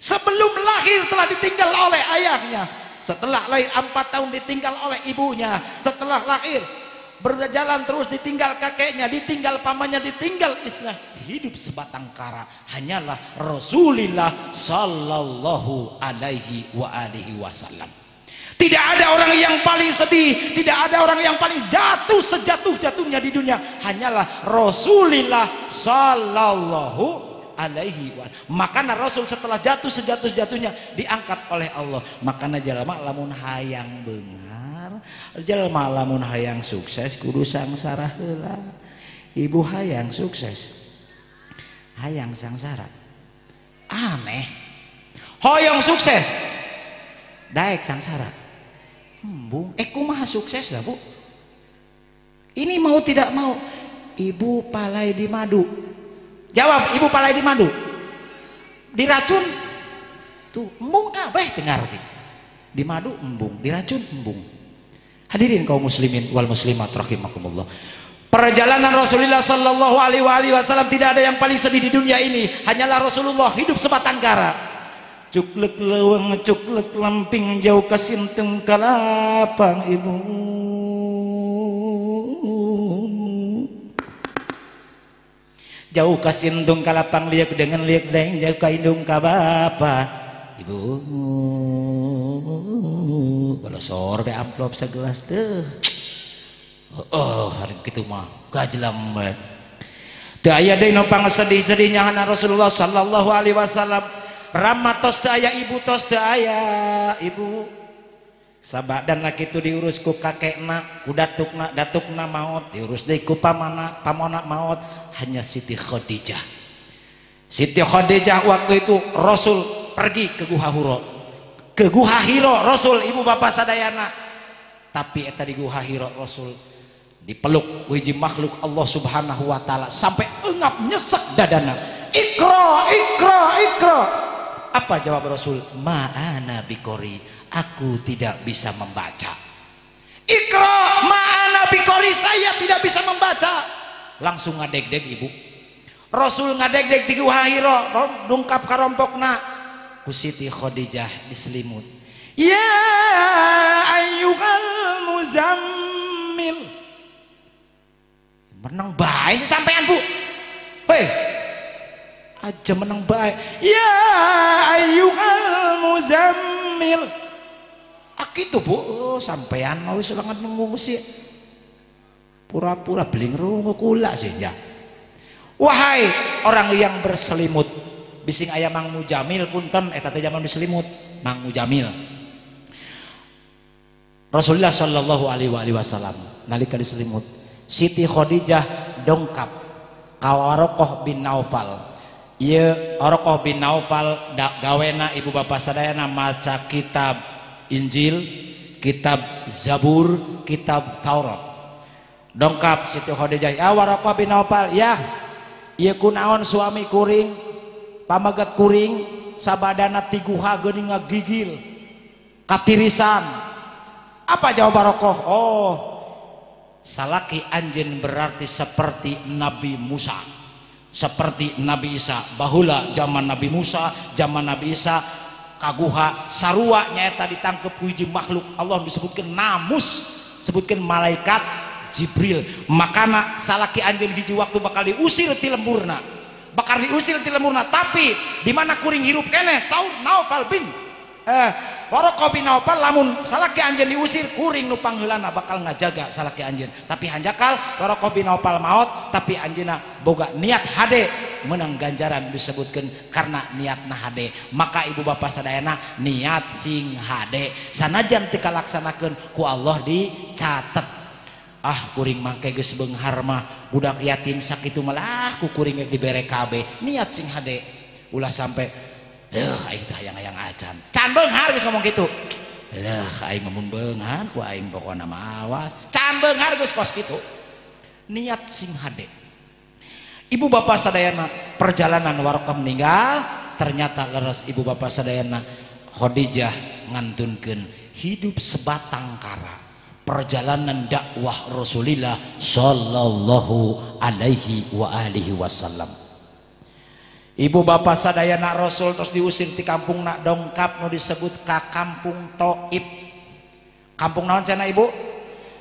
Sebelum lahir telah ditinggal oleh ayahnya. Setelah lahir 4 tahun ditinggal oleh ibunya. Setelah lahir berjalan terus ditinggal kakeknya, ditinggal pamannya, ditinggal istrinya. Hidup sebatang kara hanyalah Rasulullah sallallahu alaihi wa alihi wasallam. Tidak ada orang yang paling sedih, tidak ada orang yang paling jatuh sejatuh-jatuhnya di dunia, hanyalah Rasulullah sallallahu alaihi wa. Makanya Rasul setelah jatuh sejatuh-jatuhnya diangkat oleh Allah. Makanya jalma lamun hayang beunghar, jalma lamun hayang sukses kudu sangsara heula. Ibu hayang sukses, hayang sangsara. Aneh. Hoyong sukses, daek sangsara. Embung, kumaha sukses lah bu? Ini mau tidak mau, ibu palai di madu. Jawab, ibu palai di madu. Diracun, tuh embung kabeh teu ngarti. Di madu embung, diracun embung. Hadirin kaum muslimin wal muslimat rahimakumullah. Perjalanan Rasulullah sallallahu alaihi wasallam tidak ada yang paling sedih di dunia ini, hanyalah Rasulullah hidup sebatang kara. Cuklek leuweung cuklek lamping jauh ka sinteng kalapang ibu. Jauh ka sinteng kalapang liak dengan liak deng jauh ka indung ka bapa ibu. Kalau sore amplop segelas tuh. Oh, hari kitu mah gajlang bae. Teu aya deui nu pangasedih-sedihnya hana Rasulullah sallallahu alaihi wasallam. Rama tos teu aya, ibu tos teu aya, ibu. Sabadan kitu diurus ku kakekna, ku datukna, datukna maot, diurus deui ku pamana, pamona maot, hanya Siti Khadijah. Siti Khadijah waktu itu Rasul pergi ke Guha Huro. Ke Guha Hiro Rasul ibu bapak sadayana. Tapi eta di Guha Hiro Rasul dipeluk wiji makhluk Allah Subhanahu wa taala sampai engap nyesek dadana. Ikra, ikra, ikra. Apa jawab Rasul? Ma'ana bikori, aku tidak bisa membaca. Ikra, ma'ana bikori, saya tidak bisa membaca. Langsung ngadeg-deg ibu. Rasul ngadeg-deg di Guha Hiro, dungkap karompokna. Ku Siti Khadijah diselimut. Ya ayyuhal muzammil. Menang bae sih sampean bu. Hei, aja menang bae. Ya ayyuhal muzammil. Ah gitu bu, oh, sampean mau selangat mengungsi. Pura-pura beli ngerungu kula sih ya. Wahai orang yang berselimut, bising aya Mang Mujamil punten eta teh zaman diselimut Mang Mujamil. Rasulullah sallallahu alaihi wasallam nalika diselimut, Siti Khadijah dongkap ka Waraqah bin Naufal. Ieu Waraqah bin Naufal gawena ibu bapa sadayana maca kitab Injil, kitab Zabur, kitab Taurat. Dongkap Siti Khadijah, ya Waraqah bin Naufal, ya ieu kunaon suami kuring, pamaget kuring, sabadana ti guha geuning ngagigil, katirisan. Apa jawab Waraqah? Oh, salaki anjeun berarti seperti Nabi Musa, seperti Nabi Isa. Bahula zaman Nabi Musa, zaman Nabi Isa kaguha sarua nyaeta ditangkep ku hiji makhluk Allah disebutkeun namus, sebutkeun malaikat Jibril. Makana salaki anjeun hiji waktu bakal diusir ti lemburna, bakal diusir ti lemburna. Tapi di mana kuring hirup keneh saur Naufal bin Waraqah bin Naufal, lamun salaki anjeun diusir kuring nu pangheulana bakal ngajaga salaki anjeun. Tapi hanjakal Waraqah bin Naufal maot, tapi anjeunna boga niat hade, menang ganjaran disebutkan karena niatna hade. Maka ibu bapak sadayana niat sing hade sanajan teu kalaksanakeun ku Allah dicatet. Ah kuring mangke geus beunghar mah budak yatim sakitu malah ku kuring geus dibere kabeh. Niat sing hade, ulah sampai aing teh hayang-hayang acan. Can beunghar geus ngomong kitu. Leuh aing mun beunghar ku aing pokona mah awas. Can beunghar geus kos kitu. Niat sing hade. Ibu bapak sadayana perjalanan Waraqah meninggal, ternyata leres ibu bapak sadayana Khadijah ngantunkeun hidup sebatang kara. Perjalanan dakwah Rasulullah sallallahu alaihi wa alihi wasallam. Ibu bapak sadayana Rasul terus diusir di kampung nak dongkap nu disebut ka kampung Taif. Kampung naon cenah ibu?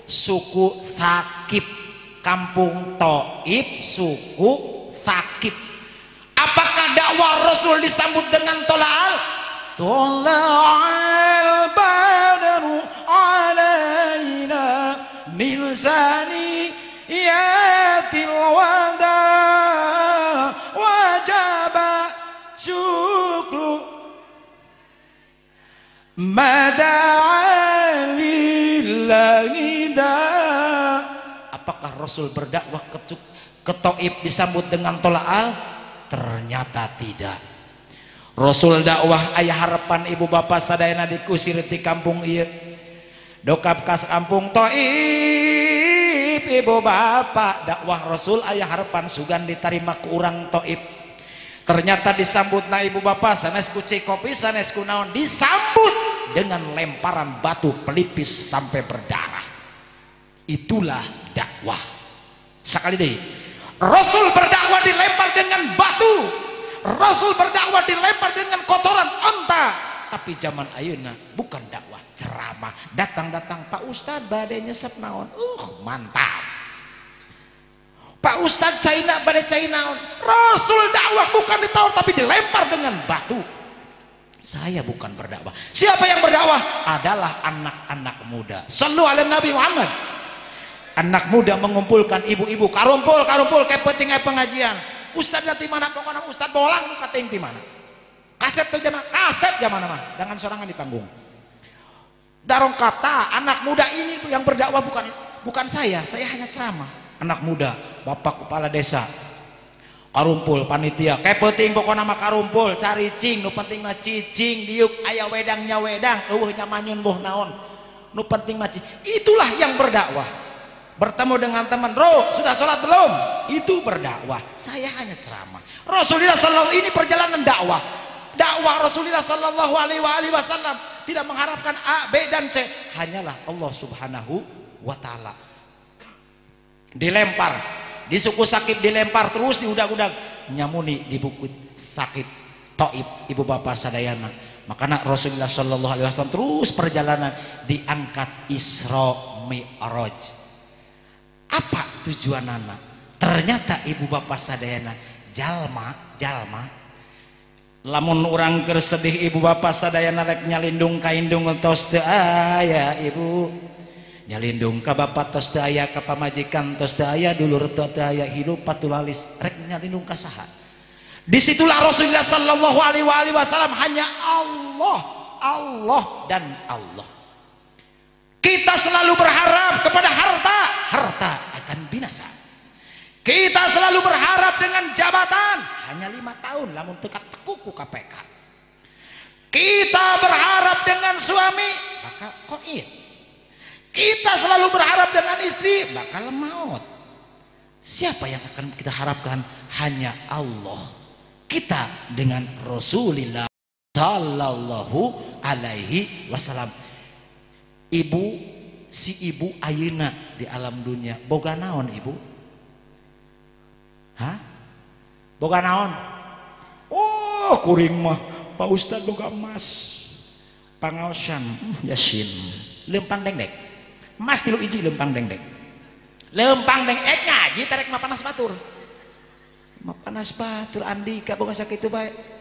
Suku Tsaqif. Kampung Taif suku Tsaqif. Apakah dakwah Rasul disambut dengan tola'al? Tola'al badru alaina min saniyatil wada wajaba syukru mada'a lillahi da. Apakah Rasul berdakwah ke Taif disambut dengan tola'al? Ternyata tidak. Rasul dakwah ayah harapan ibu bapak sadayana dikusir di kampung ieu. Dokap kas kampung Taif ibu bapak dakwah Rasul ayah harapan sugan diterima ku urang Taif. Ternyata disambut na ibu bapak sanes ku kopi sanes ku naon, disambut dengan lemparan batu pelipis sampai berdarah. Itulah dakwah. Sekali deh, Rasul berdakwah dilempar dengan batu, Rasul berdakwah dilempar dengan kotoran onta. Tapi zaman ayeuna bukan dakwah, ceramah. Datang-datang Pak Ustad bade nyesep naon, mantap. Pak Ustad China bade cai naon. Rasul dakwah bukan ditawar tapi dilempar dengan batu. Saya bukan berdakwah. Siapa yang berdakwah? Adalah anak-anak muda. Sallu ala Nabi Muhammad. Anak muda mengumpulkan ibu-ibu, karumpul karumpul kayak penting pengajian. Ustad nanti mana pokoknya Ustad bolang nu kating di mana. Kasep tuh zaman kasep zaman mah dengan sorangan di panggung. Darong kata anak muda ini yang berdakwah bukan saya hanya ceramah. Anak muda, bapak kepala desa, karumpul panitia, kayak penting pokoknya mah karumpul, cari cing, nu penting mah cicing, diuk aya wedangnya wedang, eueuh nya manyun boh naon, nu penting mah cicing. Itulah yang berdakwah. Bertemu dengan teman, bro, sudah sholat belum? Itu berdakwah. Saya hanya ceramah. Rasulullah sallallahu ini perjalanan dakwah. Dakwah Rasulullah sallallahu alaihi wasallam tidak mengharapkan A, B dan C, hanyalah Allah Subhanahu wa taala. Dilempar di suku Sakib, dilempar terus diudag-udag, nyamuni di bukit Sakib Taif ibu bapak sadayana. Makanya Rasulullah sallallahu alaihi wasallam terus perjalanan diangkat Isra Mi'raj. Apa tujuan anak? Ternyata ibu bapak sadayana jalma jalma lamun urang keur sedih ibu bapak sadayana rek nyalindung ka indung tos teu aya ibu, nyalindung ka bapak tos teu aya, ka pamajikan tos teu aya, dulur teu aya, hidup patulalis, rek nyalindung ka saha? Disitulah Rasulullah sallallahu alaihi wasallam hanya Allah, Allah dan Allah. Kita selalu berharap kepada harta, harta akan binasa. Kita selalu berharap dengan jabatan, hanya 5 tahun lamun teu katekuku KPK. Kita berharap dengan suami, maka koit. Kita selalu berharap dengan istri, bakal maut. Siapa yang akan kita harapkan? Hanya Allah. Kita dengan Rasulullah sallallahu alaihi wasallam. Ibu, si ibu ayeuna di alam dunia boga naon ibu? Hah? Boga naon? Oh, kuring mah Pak Ustad boga emas. Pangaosan yasin. Lempang dengdek. Emas 3 iji lempang dengdek. Lempang dengdek ngaji tarek mapanas batur. Mapanas batur andika boga sakitu bae.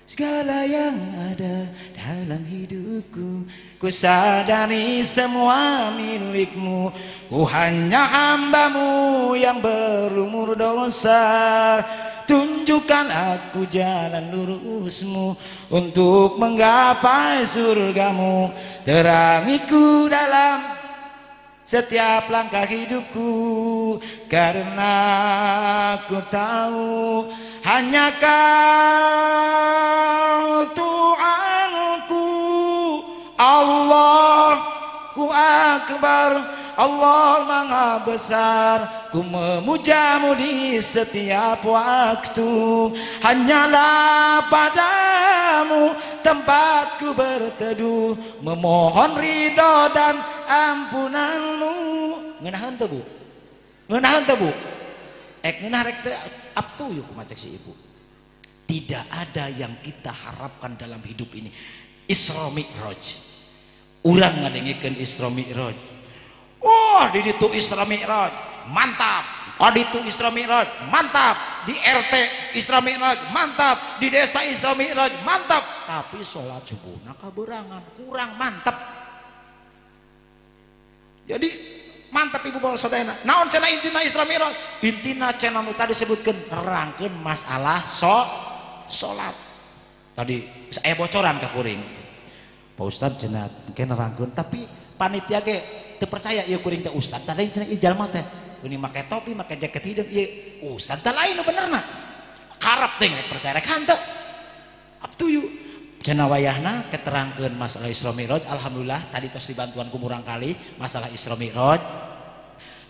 Segala yang ada dalam hidupku, ku sadari semua milikmu. Ku hanya hambamu yang berumur dosa. Tunjukkan aku jalan lurusmu untuk menggapai surgamu. Terangiku dalam setiap langkah hidupku, karena ku tahu hanya Kau Tuhanku. Allahu Akbar, Allah Maha Besar. Ku memujamu di setiap waktu. Hanyalah padamu tempatku berteduh, memohon ridho dan ampunanmu. Ngeunaheun teu Bu? Ngeunaheun teu Bu? Ek ngeunah rek teu up to you kumaha cek si ibu. Tidak ada yang kita harapkan dalam hidup ini. Isra Mi'raj. Urang ngadengikeun Isra Mi'raj. Wah, di ditu Isra Mi'raj, mantap. Kaditu Isra Mi'raj, mantap. Di RT Isra Mi'raj, mantap. Di desa Isra Mi'raj, mantap. Tapi sholat subuhna kaberangan, kurang mantap. Jadi mantap ibu bapak sadayana. Naon cenah intina Isra Mi'raj? Intina cenah nu tadi disebutkeun nerangkeun masalah salat. Tadi saya bocoran ka kuring. Pak Ustad cenah engke nerangkeun, tapi panitia ge teu percaya ieu kuring teh ustad. Tadi cenah ieu jalma teh ini make topi, make jaket hideung ieu ustad teh lain nu benerna. Karep teh percaya rek hanteu. Up to you. Cenah wayahna keterangkeun masalah Isra Mi'raj, alhamdulillah tadi tos dibantuan ku murang kali masalah Isra Mi'raj.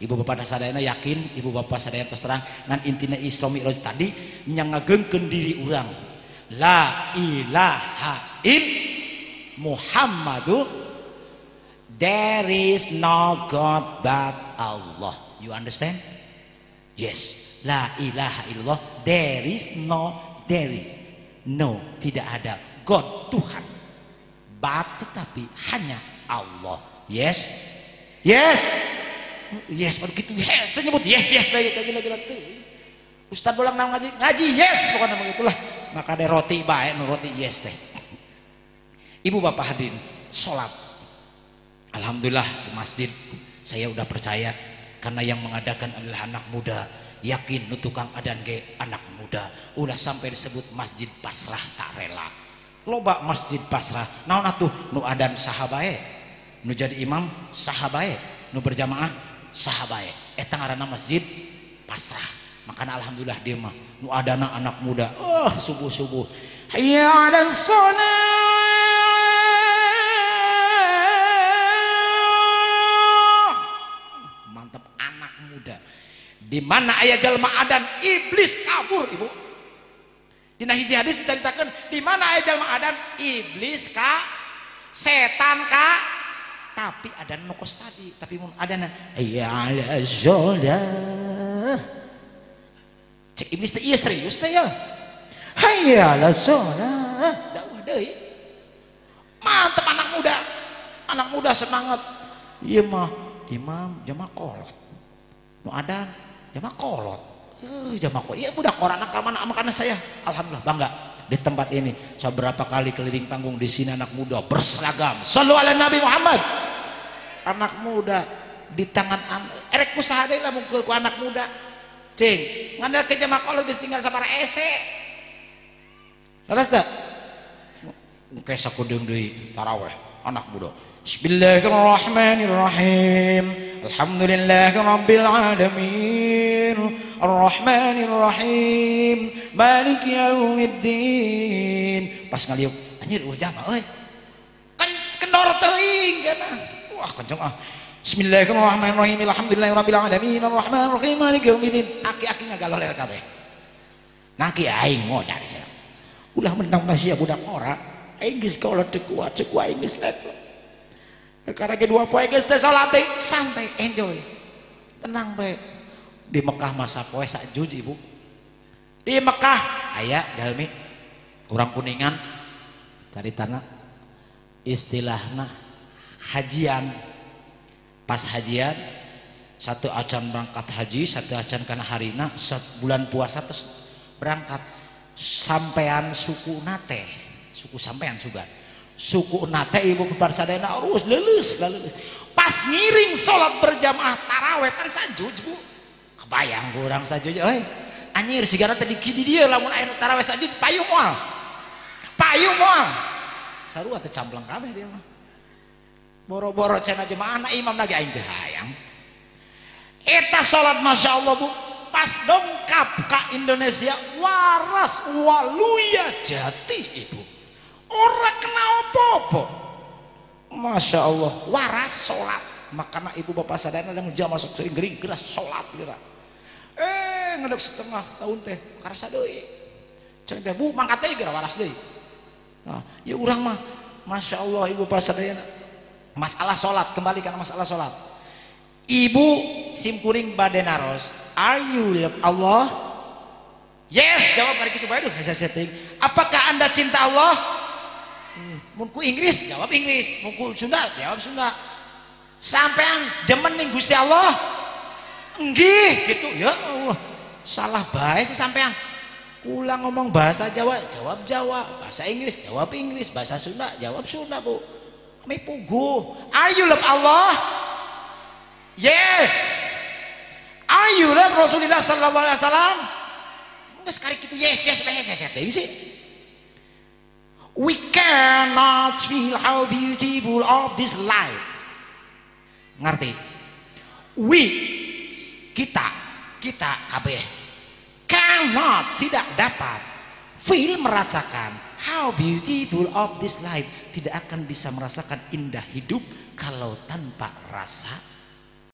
Ibu bapak sadayana yakin, ibu bapak sadayana tos terang ngan intina Isra Mi'raj tadi nya ngagengkeun diri urang. La ilaha ill Muhammadu, there is no God but Allah. You understand? Yes. La ilaha illallah, there is no, tidak ada God, Tuhan, but tetapi hanya Allah. Yes, yes, yes. Begitu yes, saya nyebut yes, yes lagi, lagi. Ustaz bolang nang ngaji, ngaji yes, pokoknya begitulah. Maka ada roti bae, nu roti yes teh. Ibu bapak hadirin, sholat. Alhamdulillah di masjid saya udah percaya karena yang mengadakan adalah anak muda. Yakin nu tukang adan ge anak muda. Ulah sampai disebut masjid pasrah tak rela. Loba masjid pasrah. Naon atuh nu adan saha bae, nu jadi imam saha bae, nu berjamaah saha bae. Eta ngaranna masjid pasrah. Makana alhamdulillah dia mah nu adana anak muda. Oh, subuh-subuh. Hayya 'alas shalah. Mantap anak muda. Di mana aya jalma adan iblis kabur, ibu. Dina hiji hadis diceritakeun di mana aya jalma adan iblis ka setan ka, tapi adan nu kos tadi, tapi mun adana hayya 'alas shalah. Cek iblis teh ieu serius teh ya. Hayya 'alas shalah. Dakwah deui. Mantep anak muda. Anak muda semangat. Ieu mah imam jamaah kolot. Nu adan jamaah kolot. Jamaah kolot. Iya budak orang ka mana makana saya. Alhamdulillah bangga di tempat ini. Saya berapa kali keliling panggung di sini anak muda berseragam. Sallu ala Nabi Muhammad. Anak muda di tangan erek usaha deui lah mungkul ku anak muda. Cing, ngandalkeun jamaah kolot geus tinggal sabaraha ese. Leres teu? Engke sakudeung deui taraweh anak muda. Bismillahirrahmanirrahim. Alhamdulillahirabbil alamin. Arrahmanirrahim. Maliki yaumiddin. Pas ngaliuk, anjir eueuh jamaah euy. Kendor teuing cenah. Wah, kenceng ah. Bismillahirrahmanirrahim. Alhamdulillahirabbil alamin. Arrahmanirrahim. Maliki yaumiddin. Aki-aki ngagaloler kabeh. Naki aing modal cenah. Ulah mentang sia budak ora. Aing geus kolot teu kuat, ceuk aing geus level. Karena kedua poe geus teh salat santai, enjoy. Tenang bae. Di Mekah masa poe sajuj ibu. Di Mekah aya jalmi urang Kuningan caritana istilahna hajian. Pas hajian satu acan berangkat haji, satu acan kana harina, bulan puasa terus berangkat. Sampean suku nate, suku sampean sugan. Suku nate ibu parsadana urus leuleus leuleus. Pas ngiring salat berjamaah taraweh pan sajuj bu. Kebayang urang sajuj euy. Anjir sigana teh di dieu lamun aya nu taraweh sajuj payu moal. Payu moal. Sarua teh campleng kabeh dia mah. Boro-boro cenah jemaah na imam lagi aing teh hayang. Eta salat Masya Allah bu. Pas dongkap ka Indonesia waras waluya jati ibu. Ora kena apa-apa. Masya Allah waras salat. Makana ibu bapak sadayana yang jam masuk sering gering geras salat geura. Ngedek setengah tahun teh karasa deui. Ceng teh bu mangkat deui geura waras deui. Nah, ya urang mah Masya Allah ibu bapak sadayana. Masalah salat kembali karena masalah salat. Ibu simkuring bade naros, are you love Allah? Yes, jawab hari kitu bae duh hese setting. Apakah Anda cinta Allah? Mun ku Inggris, jawab Inggris. Mun ku Sunda, jawab Sunda. Sampean demen ning Gusti Allah? Nggih, gitu. Ya Allah. Salah bae sih sampean. Kula ngomong bahasa Jawa, jawab Jawa, bahasa Inggris, jawab Inggris, bahasa Sunda, jawab Sunda, Bu. Kami puguh. Are you love Allah? Yes. Are you love Rasulullah sallallahu alaihi wasallam? Enggak sekali gitu yes yes yes yes yes sih. We cannot feel how beautiful of this life. Ngerti? We, kita, kita kabeh, cannot, tidak dapat, feel, merasakan, how beautiful of this life, tidak akan bisa merasakan indah hidup kalau tanpa rasa